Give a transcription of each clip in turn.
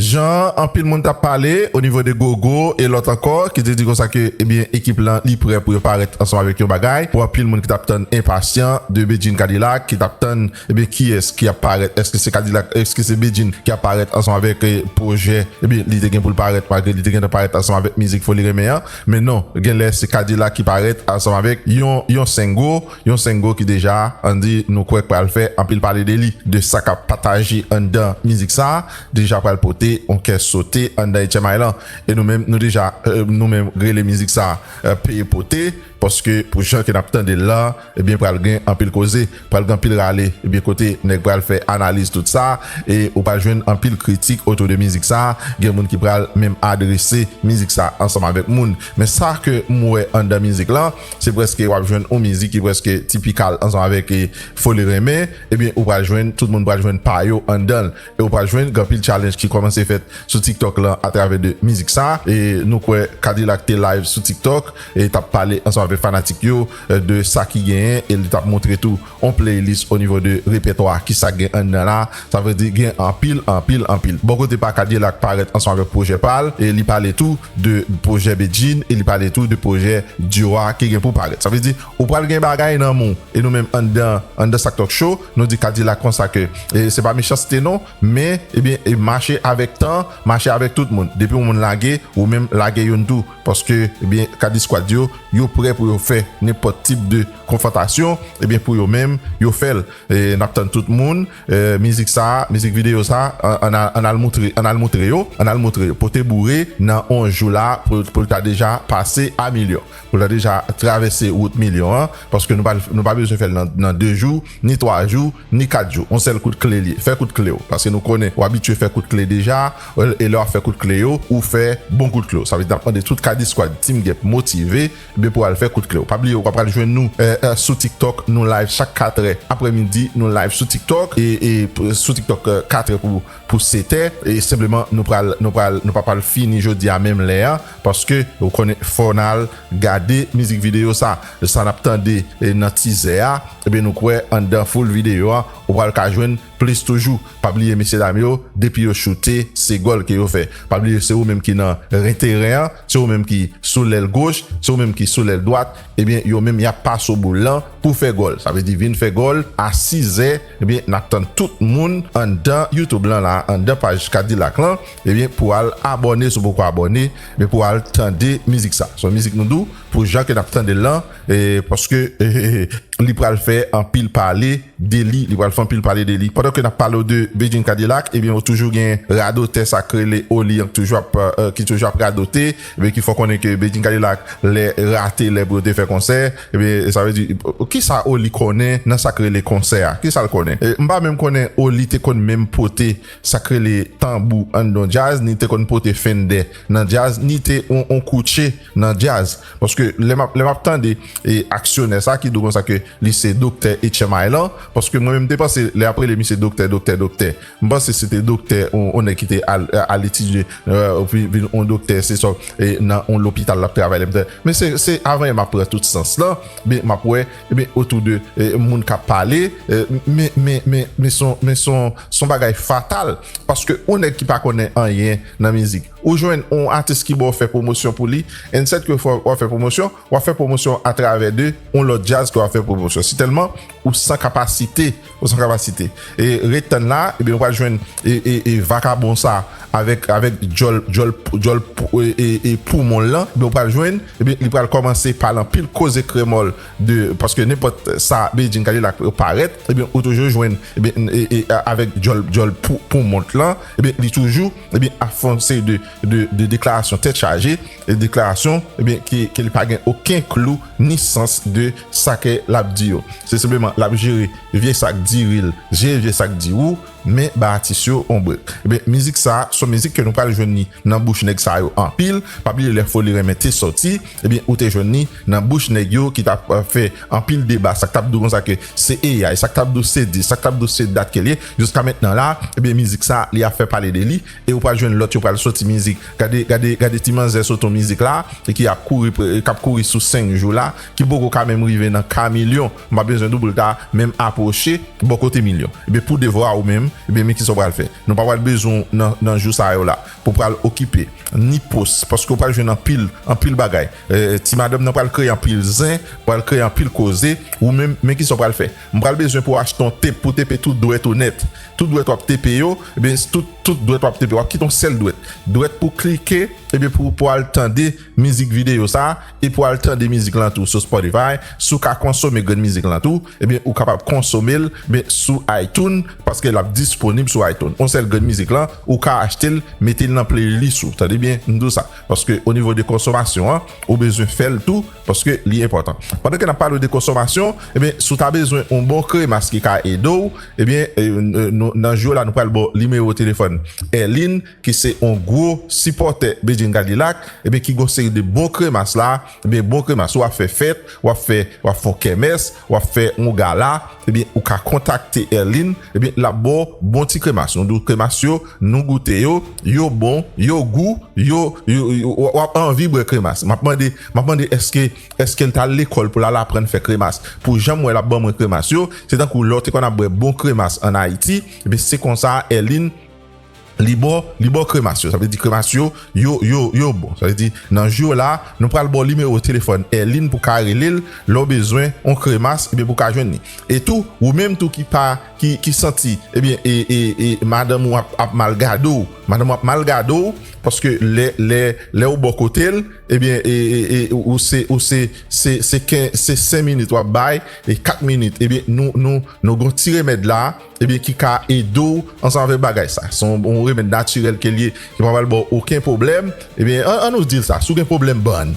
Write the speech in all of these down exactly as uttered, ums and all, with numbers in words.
Jan anpil moun t ap pale o nivo de Gogo e lòt ankò ki te di konsa ke, ebyen, ekip lan li prè pou yo parèt ansanm avèk yon bagay, pou anpil moun ki t ap tann enpasyan de Bedjine Cadillac, ki t ap tann, ebyen, kiyès ki ap parèt, èske se Cadillac, èske se Bedjine ki ap parèt ansanm avèk, eh, pwojè, ebyen, li te gen pou l parèt, malgre li te gentan parèt ansanm avèk mizik Foli Renmen an, men non, genlè se Cadillac ki parèt ansanm avèk yon, yon sengo, yon sengo ki deja, ann di, nou kwè k pral fè anpil pale de li, de sa k ap pataje anndan mizik sa, deja pral pote yon kè sote anndan H M I lan. E nou menm, nou deja, eh, nou menm rele mizik sa, eh, peye pote, paske pou jan ke n ap tande l la, ebyen, pral gen anpil koze, pral gen anpil rale, ebyen, kote nèg pral fè analiz tout sa, e ou pral jwenn anpil kritik otou de mizik sa, gen moun ki pral menm adrese mizik sa ansanm avèk moun. Men sa ke m wè anndan mizik lan, se prèske w ap jwenn yon mizik ki prèske tipikal ansanm avèk, eh, Foli Renmen, ebyen, ou pral jwenn, tout moun pral jwenn pa yo anndan l. E ou pral jwenn gen anpil challenge ki kòmanse fèt sou TikTok lan atravè de mizik sa. E nou kwè Cadillac te live sou TikTok e t ap pale ansanm avèk fanatik yo, eh, de sa ki genyen e li t ap montre tou yon playlist o nivo de repètwa ki sa gen anndan la. Sa vle di gen anpil, anpil, anpil. Bò kote pa Cadillac parèt ansanm avèk pwojè pa l e li pale tou de pwojè Bedjine e li pale tou de pwojè Dior a ki gen pou parèt. Sa vle di ou pral gen bagay nan men w. E nou menm anndan, anndan Sak Talk Show, nou di Cadillac konsa ke, e se pa mechanste non, men, ebyen, e mache avèk tan, mache avèk tout moun. Depi yon moun lage, ou menm lage youn tou. Paske, ebyen, Cadi Squad yo, yo prè pou yo fè nenpòt tip de konfwontasyon, ebyen, pou yo menm, yo fè l. E n ap tann tout moun, e mizik sa, mizik videyo sa, an, ann al, ann al moutre, ann al moutre yo, ann al moutre yo. Pote boure nan yon jou la, pou, pou l ta deja pase a milyon. Pou l ta deja travèse wout milyon an, paske nou pa, nou pa bezwen fè l nan, nan de jou, ni twa jou, ni kat jou. Yon sèl kout kle li ye. Fè kout kle w. Paske nou konnen, ou abitye fè kout kle deja, e lè w ap fè kout kle yo, ou fè bon kout kle w. Sa vle di, n ap mande tout Cadi Squad, Team Gep, motive, ebyen pou al fè kout kle w. Pa bliye, w ap pral jwenn nou, eh, eh, sou TikTok, nou live chak katrè aprèmidi, nou live sou TikTok, e, e sou TikTok, eh, katrè pou pou setè, e senpleman nou pral, nou pral, nou pa pral fini jodi a menm lè a, paske ou konnen fò n al gade mizik videyo sa, sa n ap tande, e, nan tizè a, ebyen nou kwè anndan full videyo a, ou pral ka jwenn plis toujou. Pa bliye mesye dam yo, depi yo choute, se gòl ke yo fè. Pa bliye se ou menm ki nan ren teren an, se ou menm ki sou lèl goch, se ou menm ki sou lèl dwat, ebyen yo menm y ap pase w boul lan, pou fè gòl. Sa vle di vin fè gòl a sizè, ebyen, n ap tann tout moun anndan YouTube lan la, anndan paj Cadillac lan, ebyen, pou al abòne si w poko abòne, men pou al tande mizik sa. Se yon mizik nou di w, pou jan ke n ap tande l lan, e, paske, li pral fè anpil pale de li, li pral fè anpil pale de li. Pandan ke n ap pale w de Bedjine Cadillac, ebyen, ou toujou gen radotè sa k rele Oli an, ki toujou ap, eh, ki toujou ap radote, ebyen, ki fè w konnen ke Bedjine Cadillac, lè rate lè pou yo te fè konsè, ebyen, sa vle di, kisa Oli konnen nan sa k rele konsè a? Kisa l konnen? E, m pa menm konnen Oli te konn menm pote sa k rele tanbou anndan djaz, ni te konn pote fendè nan djaz, ni te on, on koutje nan djaz. Paske lè m ap, lè m ap tande, e, aksyonè sa ki di w konsa ke li se doktè H M I lan, paske mwen menm m te panse lè y ap rele misye doktè, doktè, doktè, m panse se te doktè, on, on nèg ki te al, al etidye, eh, vin, vin on doktè, se sa, e, nan on lopital l ap travay, lè m te, men se, se avan yè m ap pran tout sans lan, men m ap wè, ebyen, otou de, e, moun k ap pale, e, men, men, men, men se on, men se on, se on bagay fatal, paske on nèg ki pa konnen anyen nan mizik, ou jwenn on atis ki ba w fè pwomosyon pou li, and sèt ke fò w ap fè pwomosyon, w ap fè pwomosyon atravè de on lòt djaz ke w ap fè pwomosyon. Sitèlman, ou san kapasite, ou san kapasite. E ret tann la, ebyen, ou pral jwenn e, e, e vakabon sa avèk, avèk djòl, djòl, djòl pou, e, e, e poumon l lan, ebyen, ou pral jwenn, ebyen, li pral kòmanse pale anpil koze kremòl de, paske nenpòt sa Bedjine Cadillac parèt, ebyen, ou toujou jwenn, ebyen, e, e, avèk djòl, djòl pou, poumon l lan, ebyen, li toujou, ebyen, ap fè yon seri de, de, de deklarasyon tèt chaje, e deklarasyon, ebyen, ke, ke li pa gen okenn klou ni sans de sa ke l ap di yo. Se senpleman l ap jere vye sak diri l, jere vye sak diri w, men ba atis yo on brèk. Ebyen, mizik sa, se on mizik ke nou pral jwenn li nan bouch nèg sa yo anpil. Pa bliye lè Foli Renmen te sòti, ebyen, ou te jwenn li nan bouch nèg yo ki t ap, eh, fè anpil deba. Sa k t ap di w konsa ke se A I, sa k t ap di w se dis, sa k t ap di w se dat ke l ye. Jiska mentnan la, ebyen, mizik sa, li ap fè pale de li. E ou pral jwenn lòt yo pral sòti mizik. Gade, gade, gade ti manzè sot on mizik la, e ki ap kouri, k ap kouri sou senk jou la, ki poko ka menm rive nan ka milyon. M pa bezwen di w pou l ta menm apwoche bò kote milyon. Ebyen, pou devwa ou menm, Ebyen, men kisa w pral fè. Nou pa pral bezwen w nan, nan jou sa yo la pou pral okipe ni pòs, paske w pral jwenn anpil, anpil bagay. Eh, ti madanm nan pral kreye anpil zen, pral kreye anpil koze. Ou menm, men kisa w pral fè. M pral bezwen pou w achte yon tep pou tepe tout dwèt ou nèt. Tout dwèt w ap tepe yo, ebyen, tout, tout dwèt w ap tepe, w ap kite yon sèl dwèt. Dwèt pou klike, ebyen, pou, pou al tande mizik videyo sa a, e pou al tande mizik lan tou sou Spotify. Si w ka konsome grenn mizik lan tou, ebyen, ou kapab konsome l, ebyen, sou iTunes, paske l ap disponib sou iTunes. Yon sèl grenn mizik lan, ou ka achte l, mete l nan playlist ou. Tande byen, m di w sa. Paske o nivo de konsomasyon an, ou bezwen fè l tou, paske li enpòtan. Pandan ke n ap pale de konsomasyon, ebyen, si w ta bezwen yon bon kremas ki ka ede w, ebyen, eh, n-, nou, nan jou la, nou pral ba w nimewo telefòn Erline, ki se yon gwo sipòtè Bedjine Cadillac, ebyen, ki gon seri de bon kremas la, ebyen, bon kremas, w ap fè fèt, w ap fè, w ap fè yon kèmès, w ap fè yon gala, ebyen, ou ka kontakte Erline, ebyen, l ap ba w bon ti kremas. Nou di w kremas yo, nou goute yo, yo bon, yo gou, yo, yo, yo, w ap anvi bwè kremas. M ap mande, m ap mande èske, èske l t al lekòl pou l al aprann fè kremas. Pou jan m wè l ap ban mwen kremas yo, se tankou lè w te konn ap bwè bon kremas ann Ayiti, ebyen, se konsa Erline li ba w, li ba w kremas yo. Sa vle di kremas yo, yo, yo, yo bon. Sa vle di, nan jou la, nou pral ba w nimewo telefòn Erline pou w ka rele l, lè w bezwen yon kremas, ebyen pou w ka jwenn li. E tou, ou menm tou ki pa, ki, ki santi, ebyen, e, e, e, madanm ou ap, ap mal gade w, madanm ou ap mal gade w, paske lè, lè, lè ou bò kote l, ebyen, e, e, e, ou se, ou se, se, se kenz, se senk minit w ap bay, e kat minit, ebyen, nou, nou, nou gon ti remèd la, ebyen, ki ka ede w ansanm avèk bagay sa. Se yon, yon remèd natirèl ke l ye, ki pa pral ba w okenn pwoblèm. Ebyen, an, an nou di l sa, si w gen pwoblèm bann.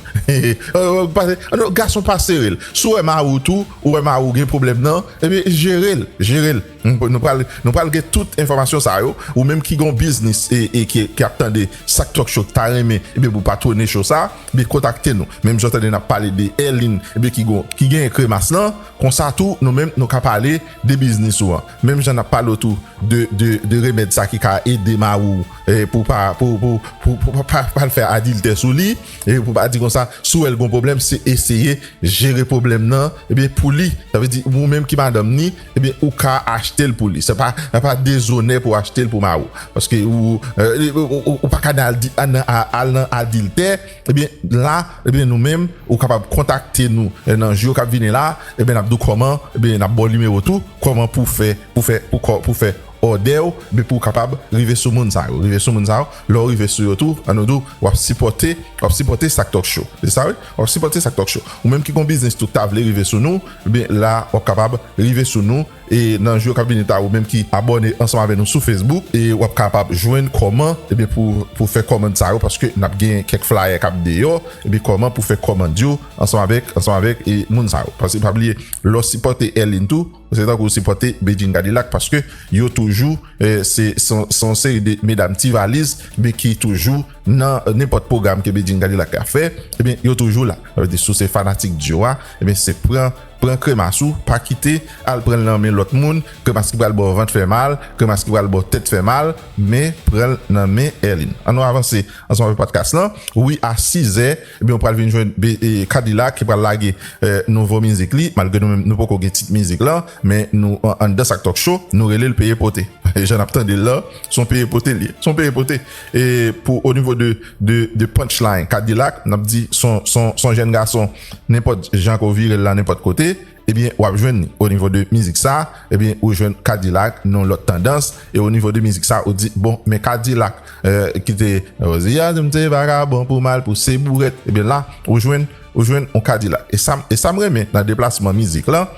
Pase, an nou, gason pa sere l. Si w wè mari w tou, ou wè mari w gen pwoblèm nan, ebyen, jere l, jere l. Nou, nou pral, nou pral gen tout enfòmasyon sa yo. Ou menm ki gon biznis e, e ki, ki ap tande Sak Talk Show, ki ta renmen, ebyen, pou patwone show sa, ebyen, kontakte nou. Menm jan w tande n ap pale de Erline, ebyen, ki gon, ki genyen kremas lan, konsa tou, nou menm, nou ka pale de biznis ou an. Menm jan n ap pale w tou de, de, de remèd sa ki ka ede mari w, eh, pou pa, pou, pou, pou, pou pa, pa al fè adiltè sou li, e pou pa di konsa, si w wè l gon pwoblèm, se eseye jere pwoblèm nan, ebyen, pou li. Sa vle di, ou menm ki madanm ni, ebyen, ou ka achte l pou li. Se pa, se pa dezonè pou achte l pou mari w. Paske ou, eh, ou, ou, ou pa ka nan al di, al nan, al nan adiltè, ebyen, la, ebyen, nou menm, ou kapab kontakte nou, eh, nan jou k ap vini la, ebyen, n ap di w kòman, ebyen, n ap ba w nimewo tou, kòman pou fè, pou fè, pou kò-, pou fè òdè w, ebyen, pou w kapab rive sou moun sa yo. Rive sou moun sa yo, lè w rive sou yo tou, an nou di w, w ap sipòte, w ap sipòte Sak Talk Show. Se sa, wi? W ap sipòte Sak Talk Show. Ou menm ki gon biznis tou k ta vle rive sou nou, ebyen, la, w ap kapab rive sou nou, e nan jou k ap vini ta, ou menm ki abòne ansanm avè nou sou Facebook, e w ap kapab jwenn kòman, ebyen, pou, pou fè kòmand sa yo, paske n ap gen kèk flyer k ap deyò, ebyen, kòman pou fè kòmand yo ansanm avèk, ansanm avèk, e moun sa yo. Paske pa bliye, lè w sipòte Erline tou, se tankou w sipòte Bedjine Cadillac, paske yo toujou, eh, se, se, se yon seri de medam ti valiz, men ki toujou nan, eh, nenpòt pwogram ke Bedjine Cadillac ka fè, ebyen, yo toujou la. Sa vle di, si w se fanatik Dio a, ebyen, se pran, pran kremas ou, pa kite al pran l nan men lòt moun, kremas ki pral ba w vant fè mal, kremas ki pral ba w tèt fè mal, men pran l nan men Erline. An nou avanse ansanm avèk podcast lan. Wi, a sizè, ebyen, ou pral vin jwenn Be-, e, Cadillac ki pral lage, eh, nouvo mizik li, malgre nou menm, nou poko gen tit mizik lan, men nou, an, anndan Sak Talk Show, nou rele l Peye Pote. E jan n ap tande l lan, se yon peye pote li ye. Se yon peye pote. E pou, o nivo de, de, de punchline, Cadillac, n ap di, se yon, se yon, se yon jèn gason, nenpòt jan ke w vire l la, nenpòt kote, ebyen, w ap jwenn li. O nivo de mizik sa, ebyen, ou jwenn Cadillac nan yon lòt tandans, e o nivo de mizik sa, ou di, bon, men Cadillac, eh, ki te, ou di, a, m te vagabon pou mal, pou se bourèt, ebyen, la, ou jwenn, ou jwenn yon Cadillac. E sa, e sa m renmen nan deplasman mizik lan,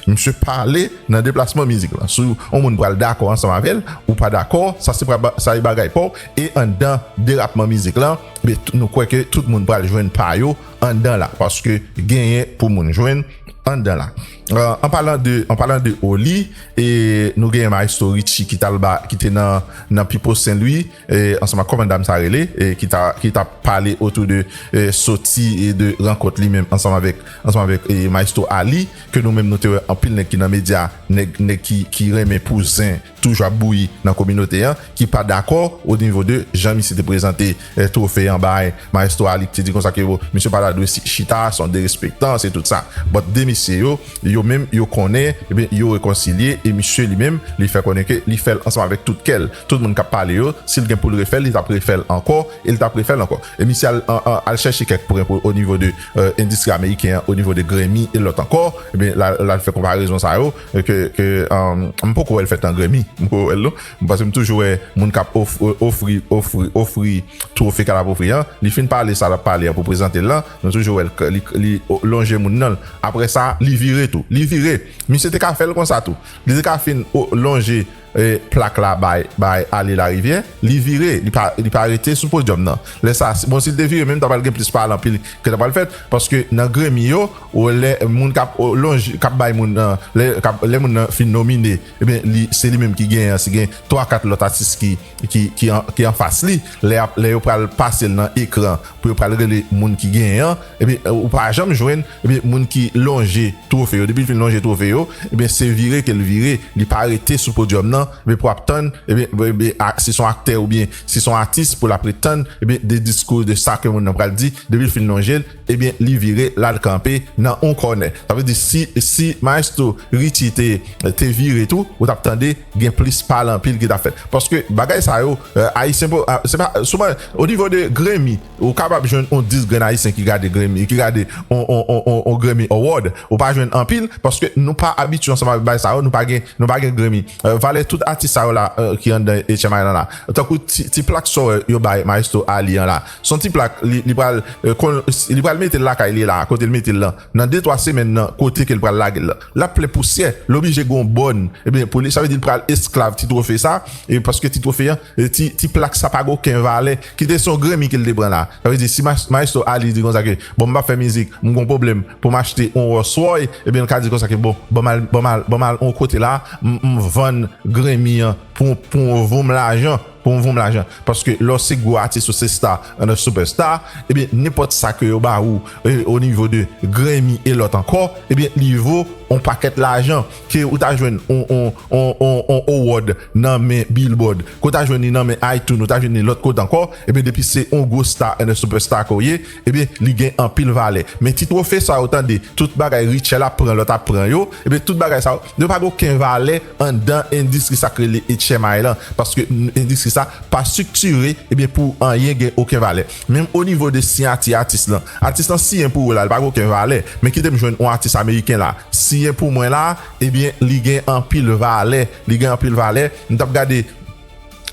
misye pale nan deplasman mizik lan. Si yon moun pral dakò ansanm avè l, ou pa dakò, sa se pra-, sa e bagay pa w. E anndan derapman mizik lan, men t-, nou kwè ke tout moun pral jwenn pa yo anndan la, paske genyen pou moun jwenn anndan la. Euh, an palan de, an palan de Oli, e nou genyen Maestro Richie ki t al ba, ki te nan, nan Pipo Sen Lwi, e ansanm ak kòman dam sa rele, e ki ta, ki t ap pale otou de, e soti e de rankont li menm ansanm avèk, ansanm avèk, e Maestro Ali, ke nou menm nou te wè anpil nèg ki nan medya, nèg, nèg ki, ki renmen pou zen toujou ap bouyi nan kominote an, ki pa dakò o nivo de jan misye te prezante, eh, twofe an bay Maestro Ali, ki te di konsa ke, bon, misye pa ta dwe si-, chita, se yon derespektan, se tout sa. But de mesye yo, yo yo menm yo konnen, ebyen, yo rekonsilye, e misye li menm, li fè konnen ke li fè l ansanm avèk tout kè l. Tout moun k ap pale yo, si l gen pou l refè l, li t ap refè l ankò, e li t ap refè l ankò. E misye al, al, al chèche kèk pwen pou, o nivo de, euh, endistri ameriken an, o nivo de Grammy e lòt ankò, ebyen, la, la l fè konparezon sa yo, euh, ke, ke, euh, m poko wè l fèt nan Grammy, m poko wè l non, paske m toujou wè moun k ap of-, ofri, ofri, ofri twofe k al ap ofri an, li fin pale sa l ap pale an pou prezante l lan, nou toujou wè l, li, li lonje moun nan. Apre sa, li vire tou. Li vire. Misye te ka fè l konsa tou. Li te ka fin o-, lonje, eh, plak la bay, bay Ale Larivière. Li vire. Li pa, li pa rete sou podyòm nan. Lè sa, si, bon, si l te vire, menm ta pral gen plis pale anpil ke ta pral fèt. Paske nan Grammy yo, ou lè moun k ap, o, lonje, k ap bay moun nan, lè, k ap, lè moun nan fin nomine, ebyen, li, se li menm ki genyen. Si gen twa, kat lòt atis ki, ki, ki an, ki anfas li, lè, lè yo pral pase l nan ekran, pou yo pral rele moun ki genyen an, ebyen, ou pa janm jwenn, ebyen, moun ki lonje twofe yo. Depi l fin lonje twofe yo, ebyen, se vire ke l vire. Li pa rete sou podyòm nan, ebyen, pou ap tann, ebyen, ebyen, a, si se yon aktè oubyen si se yon atis pou l ap ret tann, ebyen, de diskou de sa ke moun nan pral di, depi l fin lonje l, ebyen, li vire, l al kanpe nan yon kònè. Sa vle di, si, si Maestro Richie te, te vire tou, ou t ap tande, gen plis pale anpil ki t ap fèt. Paske bagay sa yo, euh, Ayisyen, po-, ah, se pa, souvan, o nivo de Grammy, ou kapab jwenn yon dis grenn Ayisyen ki gade Grammy, ki gade on, on, on, on, on Grammy Award, ou pa jwenn anpil, paske nou pa abitye ansanm avèk bagay sa yo, nou pa gen, nou pa gen Grammy. Euh, valè tout atis sa yo la, euh, ki anndan H M I lan la. Tankou ti, ti plak sa yo bay Maestro Ali an la. Se yon ti plak, li, li pral, euh, kon, li pral mete l lakay li la, kote l mete l lan. Nan de, twa semèn nan, kote ke l pral lage l lan. L ap plen pousyè, l oblije gon bòn. Ebyen, pou li, sa vle di l pral esklav ti twofe sa, e paske ti twofe an, e ti, ti plak sa pa gen okenn valè. Kite se yon Grammy ke l te pran la. Sa vle di, si Ma-, Maestro Ali di konsa ke, bon, m p ap fè mizik, m gon pwoblèm pou m achte yon Rolls Royce, ebyen, l ka di konsa ke, bon, ban m al, ban m al, ban m al yon kote la, m, m vann Grammy an pou, pou yon vonm lajan, pou yon vonm lajan. Paske lè w se gwo atis ou se star and a superstar, ebyen, nenpòt sa ke yo ba ou, e, o nivo de Grammy e lòt ankò, ebyen, li vo yon pakèt lajan ke ou ta jwenn on, on, on, on, on award nan men Billboard, ke ou ta jwenn li nan men iTunes, ou ta jwenn li lòt kote ankò, ebyen, depi se on gwo star and a superstar ke w ye, ebyen, li gen anpil valè. Men ti twofe sa yo tande, tout bagay Richie ap pran, lòt ap pran yo, ebyen, tout bagay sa yo, yo pa gen okenn valè anndan endistri sa k rele H M I lan, paske endistri sa pa estriktire, ebyen, pou anyen gen okenn valè. Menm o nivo de siyati atis lan, atis lan siyen pou ou la, li pa gen okenn valè. Men kite m jwenn yon atis ameriken la, siyen pou mwen la, ebyen, li gen anpil valè, li gen anpil valè. M t ap gade,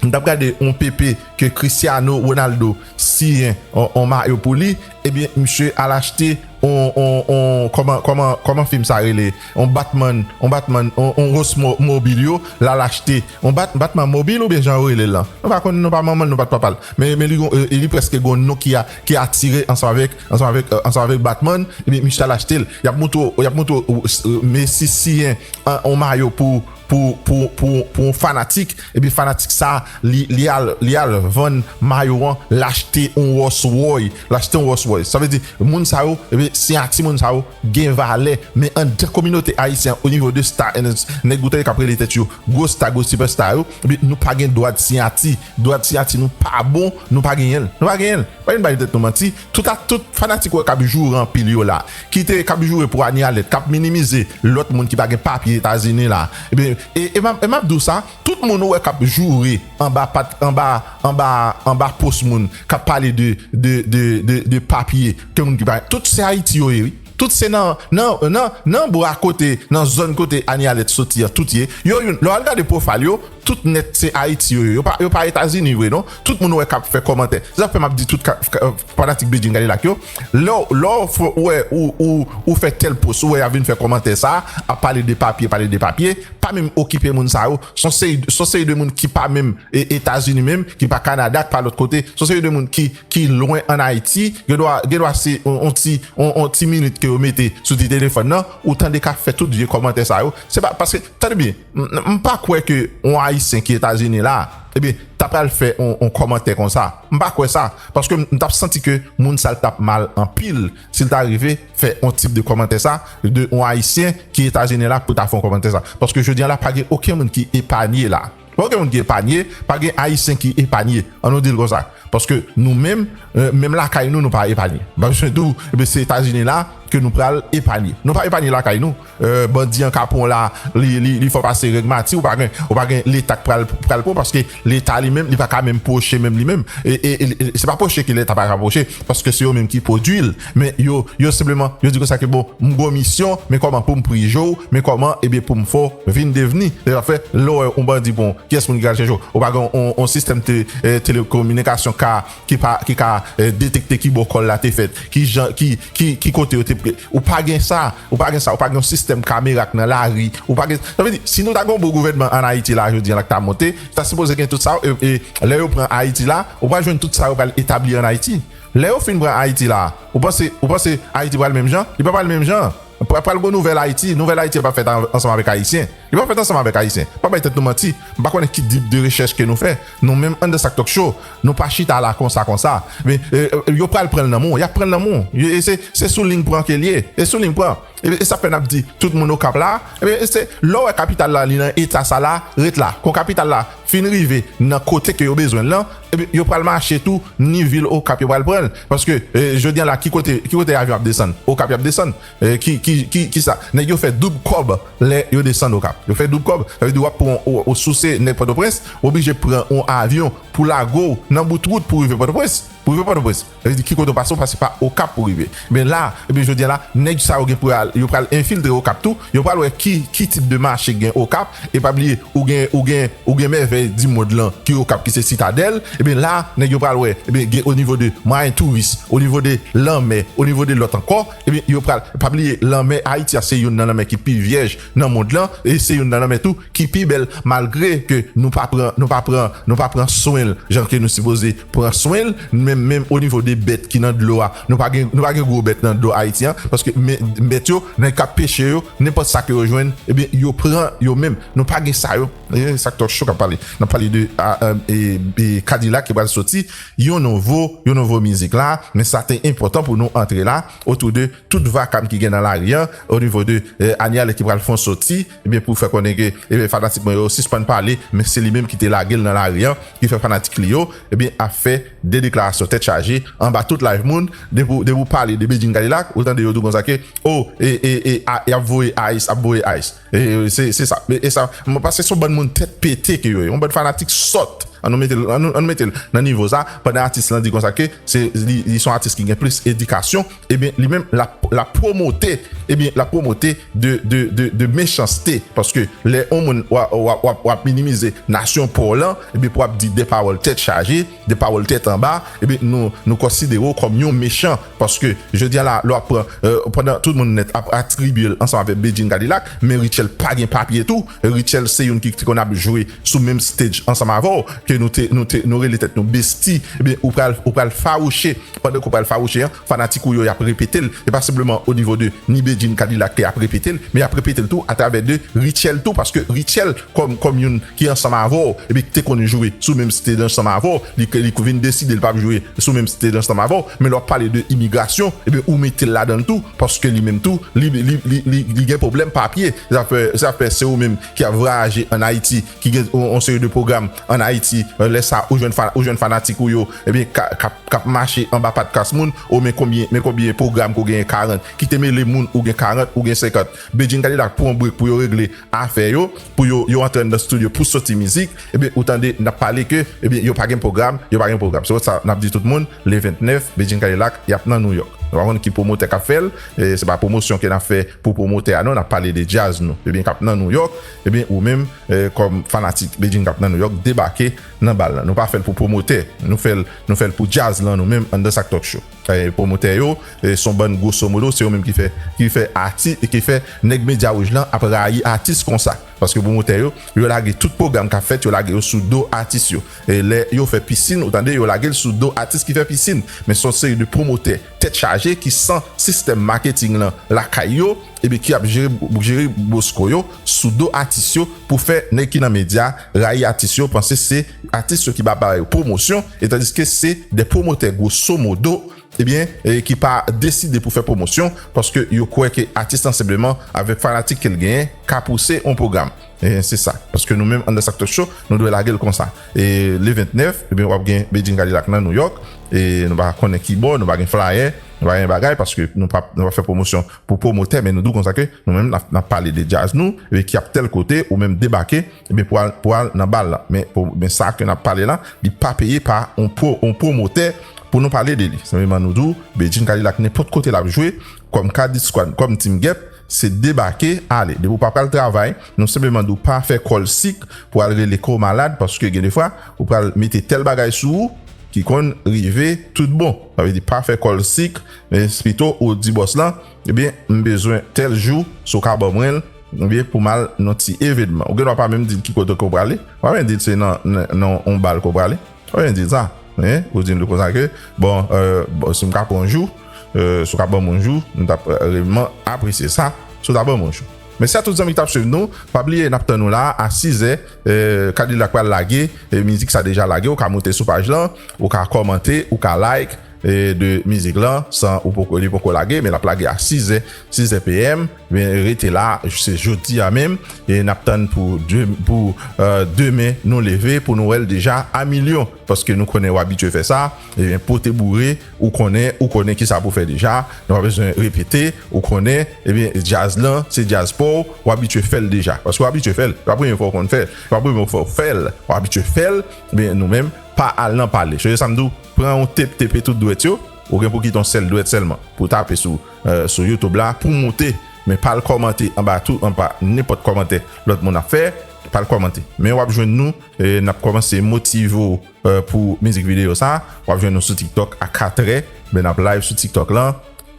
m t ap gade yon P P ke Cristiano Ronaldo siyen on, on mayo pou li, ebyen, misye al achte on, on, on, kòman, kòman, kòman fim sa rele? On Batman, on Batman, on, on Oldsmobile yo, l al achte. On Bat-, Batman mobil oubyen jan yo rele l lan? Nou pa konn, nou pa manman l, nou pa t papa l. Men, men li gon, e, e li prèske gon non ki a, ki atire ansanm avèk, ansanm avèk, e, ansanm avèk Batman, ebyen, misye al achte l. Y ap montre w, y ap montre w, e, Messi siyen on, on mayo pou, pou, pou, pou, pou yon fanatik, epi fanatik sa, li, li al, li al vann mayo an, l achte yon Rolls Royce, l achte yon Rolls Royce. Sa vle di, moun sa yo, epi siyati moun sa yo gen valè, men anndan kominote ayisyen an, o nivo de star, nèg ou tande k ap rele tèt yo gwo star, gwo sipèsta yo, epi nou pa gen dwa de siyati, dwa de siyati nou pa bon, nou pa genyen l, nou pa genyen l. Pa vin bay tèt nou manti. Tout a, tout fanatik ou wè k ap joure anpil yo la, ki te, k ap joure pou Anie Alerte, k ap minimize lòt moun ki pa gen papye Etazini la. Ebyen, e, e m ap, e m ap di w sa, tout moun ou wè k ap joure anba pat, anba, anba, anba pòs moun, k ap pale de, de, de, de, de papye, ke moun ki pa, tout se Ayiti yo ye, wi. Tout se nan, nan, nan, nan bò akote, nan zòn kote Anie Alerte soti an, tout ye. Yo youn, lè w al gade pwofayl yo, tout nèt se Ayiti yo ye. Yo pa, yo pa Etazini vre, non. Tout moun ou wè k ap fè kòmantè. Se sa k fè m ap di tout ka, ka, fanatik Bedjine Kadilak yo. Lè w, lè w fè, ou wè, ou, ou, ou fè tèl pòs, ou wè y ap vin fè kòmantè sa, ap pale de papye, pale de papye, pa menm okipe moun sa yo. Se yon seri, se yon seri de moun ki pa menm e, Etazini menm, ki pa Kanada, ki pa lòt kote. Se yon seri de moun ki, ki lwen ann Ayiti. Gen dwa, gen dwa se on, on ti, on, on ti minit ke yo mete sou ti telefòn nan, ou tande k ap fè tout vye kòmantè sa yo. Se pa, paske, tande byen, m, m pa kwè ke yon Ayisyen ki Etazini la, ebyen, ta pral fè on, on kòmantè konsa. M pa kwè sa. Paske m, m t ap santi ke moun sa l t ap mal anpil si l ta rive fè on tip de kòmantè sa, de on Ayisyen ki Etazini la pou ta fè on kòmantè sa. Paske jodi a la, pa gen okenn moun ki epanye la. Pa okenn moun ki epanye, pa gen Ayisyen ki epanye. An nou di l konsa. Paske nou menm, e, menm lakay nou, nou pa epanye. M pa bezwen di w, ebyen, se Etazini la, ke nou pral epanye. Nou pa epanye lakay nou. Euh, bandi an kapon la, li, li, li fè w pase règ mati, ou pa gen, ou pa gen leta k pral, pral pran, paske leta li menm, li pa ka menm pwoche menm li menm. E, e, e, e se pa pwoche ke leta pa ka pwoche, paske se yo menm ki pwodui l. Men yo, yo senpleman, yo di konsa ke bon, m gon misyon, men kòman pou m prije w, men kòman, ebyen, pou m fè w vin devni. Se sa fè, lè w wè yon bandi pran, kiyès moun ki ka chèche w? Ou pa gen yon, yon sistèm te, eh, telekominikasyon ka, ki pa, ki ka, eh, detekte ki bò kò l la te fèt, ki jan, ki, ki, ki kote yo te pre-, ou pa gen sa, ou pa gen sa, ou pa gen yon sistèm kamera k nan lari, ou pa gen, sa vle di, si nou ta gen yon bon gouvènman ann Ayiti la, jodi a la k ta monte, ta sipoze gen tout sa, e, e lè yo pran Ayiti la, ou pral jwenn tout sa yo pral etabli ann Ayiti. Lè yo fin pran Ayiti la, ou panse, ou panse Ayiti pral menm jan? Li pa pral menm jan. Pra-, pral gon nouvèl Ayiti, nouvèl Ayiti a p ap fèt an-, ansanm avèk Ayisyen. Li p ap fèt ansanm avèk Ayisyen. Pa bay tèt nou manti. M pa konnen ki tip de rechèch ke nou fè. Nou menm anndan Sak Talk Show, nou pa chita la konsa, konsa. Men, eh, eh, yo pral pran l nan men w. Y ap pran l nan men w. Yo, e se, se sou liy pran ke l ye. E sou liy pran. E, e sa fè n ap di, tout moun Okap la, ebyen, se, lè w wè kapital la, li nan eta sa la, ret la. Kon kapital la fin rive nan kote ke yo bezwen l lan, ebyen, yo pral mache tou, ni vil Okap yo pral pran l. Paske, eh, jodi a la, ki kote, ki kote avyon ap desann? Okap y ap desann. Eh, ki, ki, ki, ki sa? Nèg yo fè doub kòb lè yo desann Okap. Yo fè doub kòb. Sa vle di w ap pran, ou, ou, si w se nèg Pòtoprens, ou oblije pran yon avyon pou lage w nan bout wout pou rive Pòtoprens. Pou rive Pòtoprens. Sa vle di ki kote w pase, w pase pa Okap pou rive. Men la, ebyen, jodi a la, nèg sa yo gen pou al, yo pral enfiltre Okap tou. Yo pral wè ki, ki tip de mache gen Okap. E pa bliye, ou gen, ou gen, ou gen mèvèy di mond lan ki Okap, ki se Sitadèl. Ebyen, la, nèg yo pral wè, ebyen, gen o nivo de mwayen touris, o nivo de lanmè, o nivo de lòt ankò. Ebyen, yo pral, pa bliye, lanmè Ayiti a se youn nan lanmè ki pi vyèj nan mond lan, e se youn nan lanmè tou ki pi bèl, malgre ke nou pa pran, nou pa pran, nou pa pran swen l jan ke nou sipoze pran swen l, menm, menm o nivo de bèt ki nan dlo a, nou pa gen, nou pa gen gwo bèt nan dlo Ayiti an, paske men, bèt yo, nèg k ap peche yo, nenpòt sa ke yo jwenn, ebyen, yo pran yo menm. Nou pa gen sa yo. E Sak Talk Show k ap pale. N ap pale de, a, e, e, e, Kadilak ki pral soti yon nouvo, yon nouvo mizik la, men sa te enpòtan pou nou antre la, otou de tout vakabon ki gen nan lari an, o nivo de, eh, Aniel ki pral fè yon soti, ebyen, pou fè konnen ke, ebyen, fanatik mwen yo sispann pale, men se li menm ki te lage l nan lari an, ki fè fanatik li yo, ebyen, ap fè de deklarasyon tèt chaje, anba tout live moun, depi w, depi w pale de Bedjine Kadilak, ou tande yo di w konsa ke, oh, e, e, e, a, y ap voye ice, ap voye ice. E, e, se, se sa. E, e sa, mwen panse se yon bann moun tèt pete ke yo ye, yon bann fanatik sòt. An nou mete l, an nou, an nou mete l nan nivo sa, pandan atis lan di konsa ke se, li, li se yon atis ki gen plis edikasyon, ebyen, li menm, l ap, l ap pwomote, ebyen, l ap pwomote de, de, de, de mechanste. Paske lè yon moun w ap, w ap, w ap, w ap minimize nasyon pa w lan, ebyen, pou w ap di de pawòl tèt chaje, de pawòl tèt anba, ebyen, nou, nou konsidere w kòm yon mechan. Paske, jodi a la, lè w ap pran, eh, pandan tout moun nèt ap atribye l ansanm avèk Bedjine Kadilak, men Rutshelle pa gen papye tou. Rutshelle se youn ki te konn ap jwe sou menm stage ansanm avè w, ke nou te, nou te, nou rele tèt nou bestie. Ebyen, ou pral, ou pral fawouche. Pandan ke w pral fawouche an, fanatik ou yo, y ap repete l. E pa senpleman o nivo de ni Bedjine Kadilak ke y ap repete l, men y ap repete l tou atravè de Rutshelle tou, paske Rutshelle, kòm, kòm youn ki ansanm avè w, ebyen, ki te konn jwe sou menm stage ansanm avè w, li, li vin deside l p ap jwe sou menm stage ansanm avè w, men lè w ap pale de imigrasyon, ebyen, ou mete l ladan l tou, paske li menm tou, li, li, li, li, li gen pwoblèm papye. Sa fè, sa fè se ou menm ki ap vwayaje ann Ayiti, ki gen yon, yon seri de pwogram ann Ayiti, eh, lè sa, ou jwenn fa-, ou jwenn fanatik ou yo, ebyen, ka, k ap, k ap mache anba pat kas moun, o men konbyen, men konbyen pwogram ke w genyen, karant, ki te mele moun, ou gen karant, ou gen senkant. Bedjine Kadilak pran yon brek pou yo regle afè yo, pou yo, yo antre anndan estidyo pou soti mizik, ebyen, ou tande, n ap pale ke, ebyen, yo pa gen pwogram, yo pa gen pwogram. Se pou sa, n ap di tout moun, le vennèf, Bedjine Kadilak, y ap nan Nouyòk. Nou pa konn ki pwomotè k ap fè l, e se pa pwomosyon ke n ap fè pou pwomotè a, non, n ap pale de djaz nou. Ebyen, k ap nan Nouyòk, ebyen, ou menm, e, kòm fanatik Bedjine k ap nan Nouyòk, debake nan bal lan. Nou pa fè l pou pwomotè, nou fè l, nou fè l pou djaz lan nou menm, anndan Sak Talk Show. E, pwomotè yo, e, se yon bann gwoso modo, se yo menm ki fè, ki fè ati-, ki fè nèg Medya Wouj lan ap rayi atis konsa. Paske pwomotè yo, yo lage tout pwogram k ap fèt, yo lage yo sou do atis yo. E lè yo fè pisin, ou tande, yo lage l sou do atis ki fè pisin. Men se yon seri de pwomotè tèt chaje ki san sistèm maketing lan lakay yo, ebyen ki ap jere, jere bosko yo sou do atis yo pou fè nèg ki nan medya rayi atis yo, panse se atis yo ki pa ba yo pwomosyon, e tandiske se de pwomotè gwoso modo, ebyen, e ki pa deside pou fè pwomosyon, paske yo kwè ke atis lan senpleman, avèk fanatik ke l genyen, ka pouse yon pwogram. E se sa. Paske nou menm, anndan Sak Talk Show, nou dwe lage l konsa. E le vennèf, ebyen, w ap gen Bedjine Kadilak nan Nouyòk. E nou pa konnen ki bò, nou pa gen flayè. Nou pa gen bagay paske nou pa, nou pa fè pwomosyon pou pwomotè, men nou di w konsa ke nou menm n ap, n ap pale de djaz nou, e ki ap tèl kote, ou menm debake, ebyen pou al, pou al nan bal la. Men, pou, men sa ke n ap pale la, li pa peye pa yon pwo-, yon pwomotè pou nou pale de li. Senpleman nou di w, Bedjine Kadilak nenpòt kote l ap jwe, kòm Kadisquad, kòm Team Gèp, se debake, ale. Depi w pa pral travay, nou senpleman di w pa fè kòl sik pou al rele kò w malad, paske gen de fwa, ou pral mete tèl bagay sou ou, ki konn rive tout bon. Sa vle di pa fè kòl sik, men pito ou di bòs lan, ebyen, m bezwen tèl jou, si w ka ban mwen l, ebyen, pou m al nan ti evenman. Ou gen dwa pa menm di l ki kote ke w prale, w pa menm di l se nan, nan, nan yon bal ke w prale, w pa menm di l sa. Hein? Ou di l konsa ke, bon, euh, bon, si m ka pran yon jou, euh, si w ka ban mwen yon jou, m t ap, euh, vrèman apresye sa, si w ta ban mwen yon jou. Mèsi a tout zanmi ki t ap swiv nou. Pa bliye, n ap tann nou la a sizè. Eh, Kadilak pral lage, eh, mizik sa deja lage. Ou ka moute sou paj lan, ou ka kòmante, ou ka like, eh, de mizik lan, san ou poko, li poko lage, men l ap lage a sizè, sizè P M. Men rete la, se jodi a menm, e n ap tann pou de-, pou, eh, demen nou leve, pou nou wè l deja a milyon. Paske nou konnen w abitye fè sa, ebyen, pote boure, ou konnen, ou konnen ki sa pou fè deja, nou pa bezwen repete, ou konnen, ebyen, djaz lan, se djaz pa w, w abitye fè l deja. Paske w abitye fè l, se pa premye fwa w konn fè l, se pa premye fwa w fè l, w abitye fè l, ebyen, nou menm, pa al nan pale. Sonje sa m di w, pran yon tep, tepe tout dwèt yo, ou gen pou kite yon sèl dwèt sèlman, pou tape sou, eh, sou YouTube la, pou moute, men pa al kòmante anba tou, anba nenpòt kòmantè lòt moun ap fè, pa al kòmante. Men w ap jwenn nou, e n ap kòmanse motive w, eh, pou mizik videyo sa. W ap jwenn nou sou TikTok a katrè. Ben n ap live sou TikTok lan.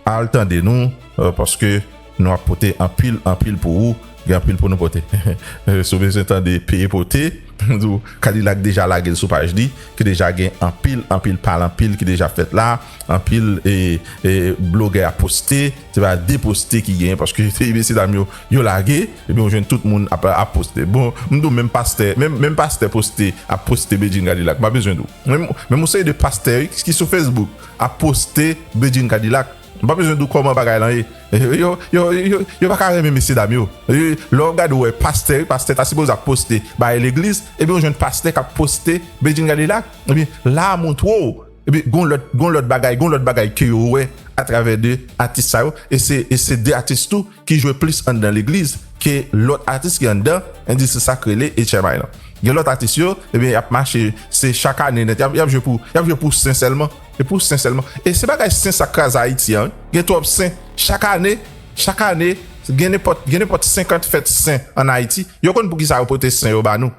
Al tande nou, eh, paske nou ap pote anpil, anpil pou ou. Gen anpil pou nou pote. Eh, si w bezwen tande peye pote, m di w, Kadilak deja lage l sou paj li, ki deja gen anpil, anpil pale, anpil ki deja fèt la, anpil, e, e, blogè ap poste, se pa de poste ki genyen, paske mesye dam yo, yo lage, ebyen, ou jwenn tout moun ap, ap poste. Bon, m di w, menm pastè, menm, menm pastè poste, ap poste Bedjine Kadilak. M pa bezwen di w. Menm, menm yon seri de pastè, wi, ki sou Facebook, ap poste Bedjine Kadilak. M pa bezwen di w kòman bagay lan ye. Yo, yo, yo, yo pa ka renmen mesye dam yo. E, lè w gade, w wè pastè, wi, pastè ta sipoze ap poste bagay legliz, ebyen, ou jwenn pastè k ap poste Bedjine Kadilak. Ebyen, la a montre w, ebyen, gon lòt, gon lòt bagay, gon lòt bagay ke yo wè atravè de atis sa yo. E se, e se de atis tou ki jwe plis anndan legliz ke lòt atis ki anndan endistri sa k rele H M I lan. Gen lòt atis yo, ebyen, y ap mache, se chak ane nèt, y ap, y ap jwe pou, y ap jwe pou sen sèlman. E pou sen sèlman. E se bagay sen sa k kraze Ayiti an, wi. Gen twòp sen. Chak ane, chak ane, gen nenpòt, gen nenpòt senkant fèt sen ann Ayiti. Yo konn poukisa yo pote sen yo ba nou.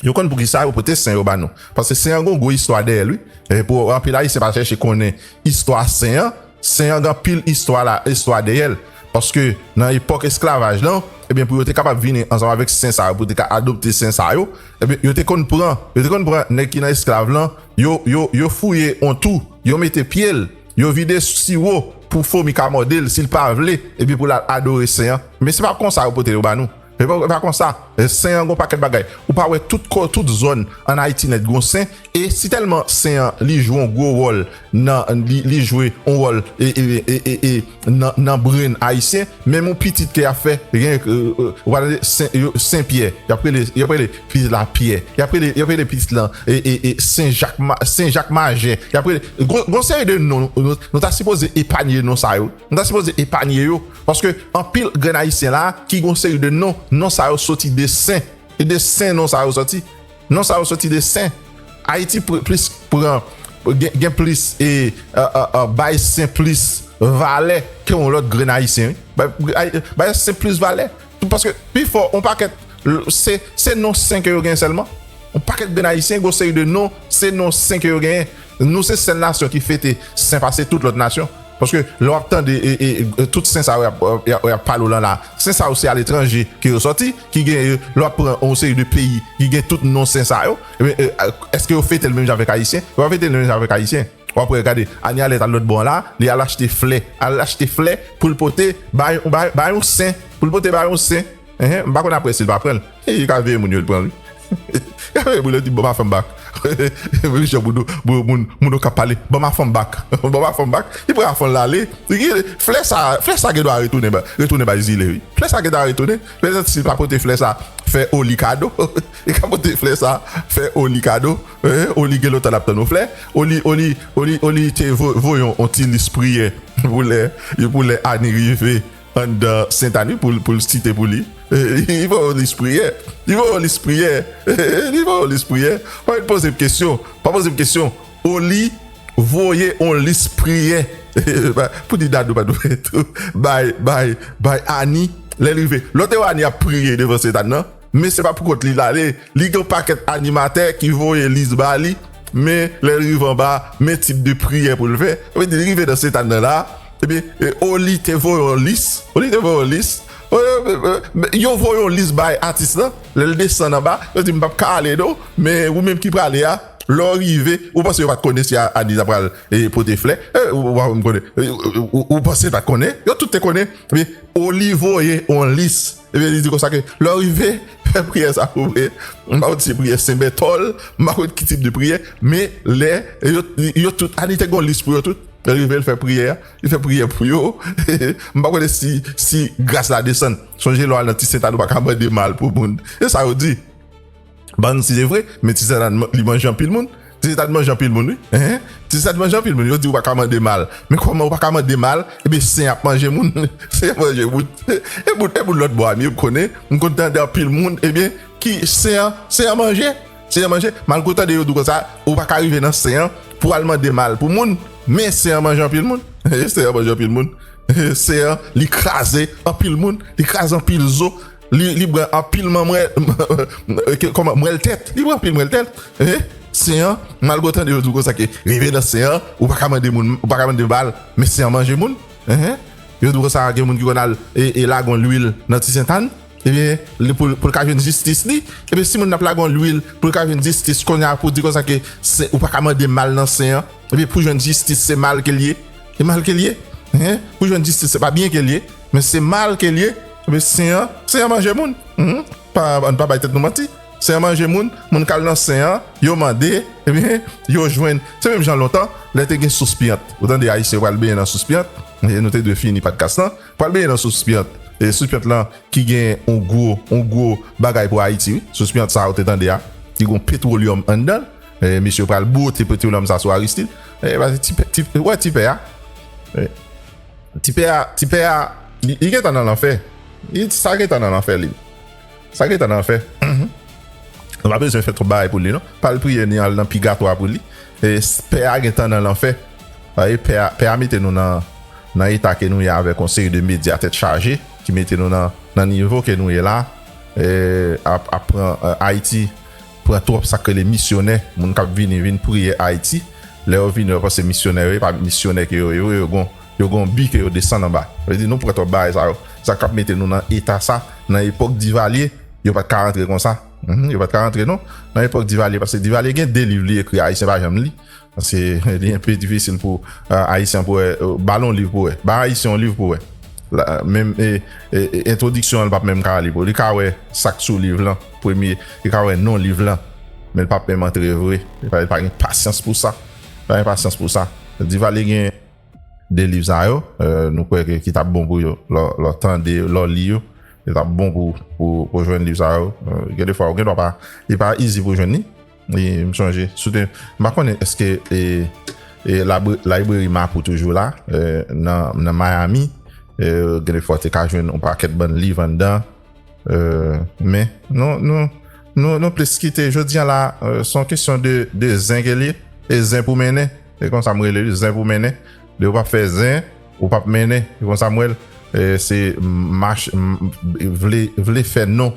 Yo konn poukisa yo pote sen yo ba nou. Paske sen an gon gwo istwa dèyè l, wi. E pou anpil Ayisyen pa chèche konnen istwa sen an, sen an gen anpil istwa la, istwa dèyè l. Paske nan epòk esklavaj lan, ebyen, pou yo te kapab vini ansanm avèk sen sa yo, pou yo te ka adopte sen sa yo, ebyen, yo te konn pran, yo te konn pran nèg ki nan esklav lan, yo, yo, yo fouye yon twou, yo mete pye l, yo vide siwo pou fomi ka mòde l, si l pa vle, ebyen, pou l al adore sen an. Men se pa konsa yo pote yo ba nou. E pa, e pa konsa. E sen an gon pakèt bagay. Ou pa wè tout kò, tout zòn ann Ayiti nèt gon sen. E si tèlman sen an, li jwe yon gwo wòl nan, li, li jwe yon wòl, e, e, e, e, e, nan, nan brain ayisyen, menm yon pitit ke y ap fè, gen, e, e, ou pa tande Sen, yo, Sen Pyè, y ap rele, y ap rele pitit la Pyè, y ap rele, y ap rele pitit lan, e, e, e, Sen Jak Ma-, Sen Jak Majè, y ap rele, gon, gon seri de non, nou, nou ta sipoze epanye non sa yo. Nou ta sipoze epanye yo. Paske anpil grenn ayisyen la, ki gon seri de non, non sa yo soti de sen. E de sen non sa yo soti. Non sa yo soti de sen. Ayiti pr-, plis pran, gen, gen plis, e, e, e, e, bay sen plis valè ke yon lòt grenn ayisyen, wi. Bay, bay, bay sen plis valè. Paske pifò, yon pakèt, l-, se, se non sen ke yo gen sèlman. Yon pakèt grenn ayisyen, gon seri de non, se non sen ke yo genyen. Nou se sèl nasyon ki fete sen pase tout lòt nasyon. Paske lè w ap tande, e, e, e, tout sen sa yo y ap, y ap, y ap pale w lan la, sen sa yo se aletranje ke yo sòti, ki gen, e, lè w ap pran yon seri de peyi ki gen tout non sen sa yo, ebyen, e, èske yo fete l menm jan avèk ayisyen? Yo pa fete l menm jan avèk ayisyen. W ap wè, gade, Anie Allet al lòt bò an la, li al achte flè, al achte flè pou l pote bay, bay, bay yon sen, pou l pote bay yon sen. Enhen, m pa konn apre si l pa pran l. E, li ka veye moun yo, li pran l, wi. Li ka veye moun yo, di, "Ban m afan m bak." Moun yo, moun, moun, moun yo k ap pale, "Ban m afan m bak." Ban m afan m bak. Li pran afan l, l ale. Li gen, flè sa, flè sa gen dwa retounen ba, retounen bay Zile, wi. Flè sa gen dwa retounen. Petèt si l pa pote flè sa fè Oli kado. Li ka pote flè sa, fè Oli kado. Eh, Oli gen lontan l ap tann yon flè. Oli, Oli, Oli, Oli te vo- voye yon ti lis priyè pou lè, pou lè Ani rive anndan Sentani pou, pou l site pou li. Li voye yon lis priyè. Li voye yon lis priyè. Li voye yon lis priyè. Pa vin poze m kesyon. Pa poze m kesyon. Oli voye yon lis priyè. Pou di Dadou pa dwe tou. Bay, bay, bay Ani. Lè l rive. Lòt yo Ani ap priye devan Sentani nan. Men se pa pou kont li l ale. Li gen yon pakèt animatè ki voye lis ba li. Men lè l rive anba, men tip de priyè pou l fè. Sa vle di, li rive nan Sentani nan la. Ebyen, e, Oli te voye yon lis. Oli te voye yon lis. E, e, e, yo voye yon lis bay atis lan. Lè l desann anba, yo di, "M p ap ka ale non. Men ou menm ki prale a, lè w rive, ou panse yo pa t konnen si a- Ani ta pral, e, pote flè? E, ou, ou pa menm konnen. E, ou, ou, ou panse yo pa t konnen? Yo tout te konnen." Ebyen, Oli voye yon lis. Ebyen, li di konsa ke, "Lè w rive, fè priyè sa pou mwen." M pa konn si se priyè Senbètòl, m pa konn ki tip de priyè, men lè yo, yo tout, Ani te gen yon lis pou yo tout. Lè l rive, l fè priyè a, li fè priyè pou yo. M pa konnen si, si gras la desann. Sonje lè w al nan Ti Sentani, ou pa ka mande mal pou moun. E sa yo di. Ban si se vre, men Ti Sentani, li manje anpil moun. Ti Sentani manje anpil moun, wi. Hein? Ti Sentani manje anpil moun. Yo di ou pa ka mande mal. Men kòman ou pa ka mande mal? Ebyen, Sen ap manje moun. Sen ap manje moun. E moun, e moun lòt bò a, m konnen. M konn tande anpil moun, ebyen, ki Sen an, Sen an manje. Sen an manje. Malgre w tande yo di w konsa, ou pa ka rive nan Sen an pou al mande mal pou moun. Men Sen an manje anpil moun. Sen an manje anpil moun. Sen an, li kraze anpil moun. Li kraze anpil zo. Li, li pran anpil manmwèl, kòman, mwèl tèt. Li pran anpil mwèl tèt. Eh, Sen an, malgre w tande yo di w konsa ke rive nan Sen an, ou pa ka mande moun, ou pa ka mande mal, men Sen an manje moun. Eh, yo di w konsa gen moun ki konn al e, e lage yon lwil nan Ti Sentani. Ebyen, li, pou, pou l ka jwenn jistis li, ebyen, si moun nan ap lage yon lwil pou l ka jwenn jistis, kounye a pou di konsa ke se, ou pa ka mande mal nan Sen an, ebyen, pou jwenn jistis, se mal ke l ye. Se mal ke l ye. Hein? Pou jwenn jistis, se pa byen ke l ye, men se mal ke l ye. Ebyen, Sen an, Sen an manje moun. Mhm. Pa, ann pa bay tèt nou manti. Sen an manje moun, moun k al nan Sen an, yo mande, ebyen, yo jwenn. Se menm jan lontan, lè te gen sous piyant. Ou tande Ayisyen yo pral benyen nan sous piyant, e nou te dwe fini podcast lan, pral benyen nan sous piyant. E sous piyant lan ki gen yon gwo, yon gwo bagay pou Ayiti, wi. Sous piyant sa ou te tande a, ki gen yon petwolyòm anndan l. E mesye yo pral bwote petwolyòm sa sou Aristide. E, ba, ti pè, ti, wè, ti pè a. E, ti pè a, ti pè a, li, li gentan nan lanfè. Li, sa gentan nan lanfè, li. Sa gentan nan lanfè. Nou pa bezwen fè twòp bagay pou li, non. Pa al priye ni al nan pigatwa pou li. E, pè a gentan nan lanfè. Paske pè a, pè a mete nou nan, nan eta ke nou ye avèk yon seri de medya tèt chaje, ki mete nou nan, nan nivo ke nou ye la. E, ap, ap pran, e, Ayiti pran twòp sa k rele misyonè, moun k ap vini, vin priye Ayiti. Lè yo vini, yo panse misyonè yo ye, pa misyonè ke yo ye, yo, yo gon, yo gon bi ke yo desann anba. Sa vle di nou pran twòp bagay sa yo. Sa k ap mete nou nan eta sa, nan epòk Divalye, yo pa t ka rantre konsa. Mhm, yo pa t ka rantre non. Nan epòk Divalye, paske Divalye gen de liv li ekri, Ayisyen pa janm li. Paske li enpe difisil pou, a, Ayisyen pou wè, e, ba l yon liv pou wè. Ba Ayisyen yon liv pou wè. La, menm, e, e, e, entwodiksyon an, li p ap menm ka li pou. Li ka wè sa k sou liv lan, premye, li ka wè non liv lan. Men li p ap menm antre vre. Li pa, li pa gen pasyans pou sa. Li pa gen pasyans pou sa. Divalye gen de liv sa yo, e, nou kwè ke ki t ap bon pou yo. Lè w, lè w tande, lè w li yo, li t ap bon pou, pou, pou jwenn liv sa yo. E, gen de fwa, ou gen dwa pa, li pa easy pou jwenn li. E, m sonje, sou te, m pa konnen èske, e, e, labri-, library Mapou toujou la, e, nan, nan Miami. E, gen de fwa, w te ka jwenn yon pakèt bann liv anndan. E, men, nou, nou, nou, nou plis kite. Jodi a la, e, se yon kesyon de, de zen ke li ye. E zen pou mennen. E konsa m rele li, zen pou mennen. Lè ou p ap fè zen, ou p ap mennen. E konsa m wè l, e, se mach-, m-, vle, vle fè non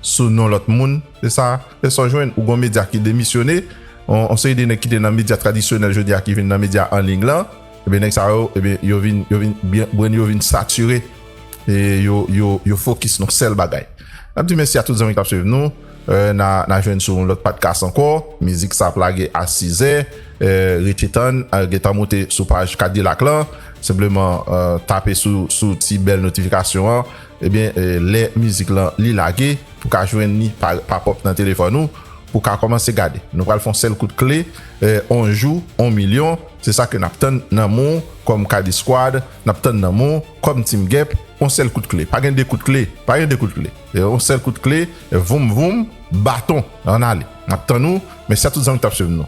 sou non lòt moun. Se sa, se sa w jwenn. Ou gon medya ki demisyone. On, on seri de nèg ki te nan medya tradisyonèl jodi a ki vin nan medya an liy lan. Ebyen, nèg sa yo, ebyen, yo vin, yo vin byen, brenn yo vin satire. E yo, yo, yo fokis nan sèl bagay. N ap di mèsi a tout zanmi k ap swiv nou. E, n a, n a jwenn sou yon lòt podcast ankò. Mizik sa ap lage a sizè. E, rete tann, e, gentan moute sou paj Kadilak lan. Senpleman, e, tape sou, sou ti bèl notifikasyon an. Ebyen, e, lè mizik lan li lage, pou ka jwenn li pa, pa pòp nan telefòn ou, pou ka kòmanse gade. Nou pral fè yon sèl kout kle, e, on jou, on milyon, se sa ke n ap tann nan men w kòm Kadi Squad, n ap tann nan men w kòm Team Gep, yon sèl kout kle. Pa gen de kout kle. Pa gen de kout kle. Se yon sèl kout kle, voum, voum, baton, ann ale. M ap tann ou. Mèsi a tout zanmi k t ap swiv nou.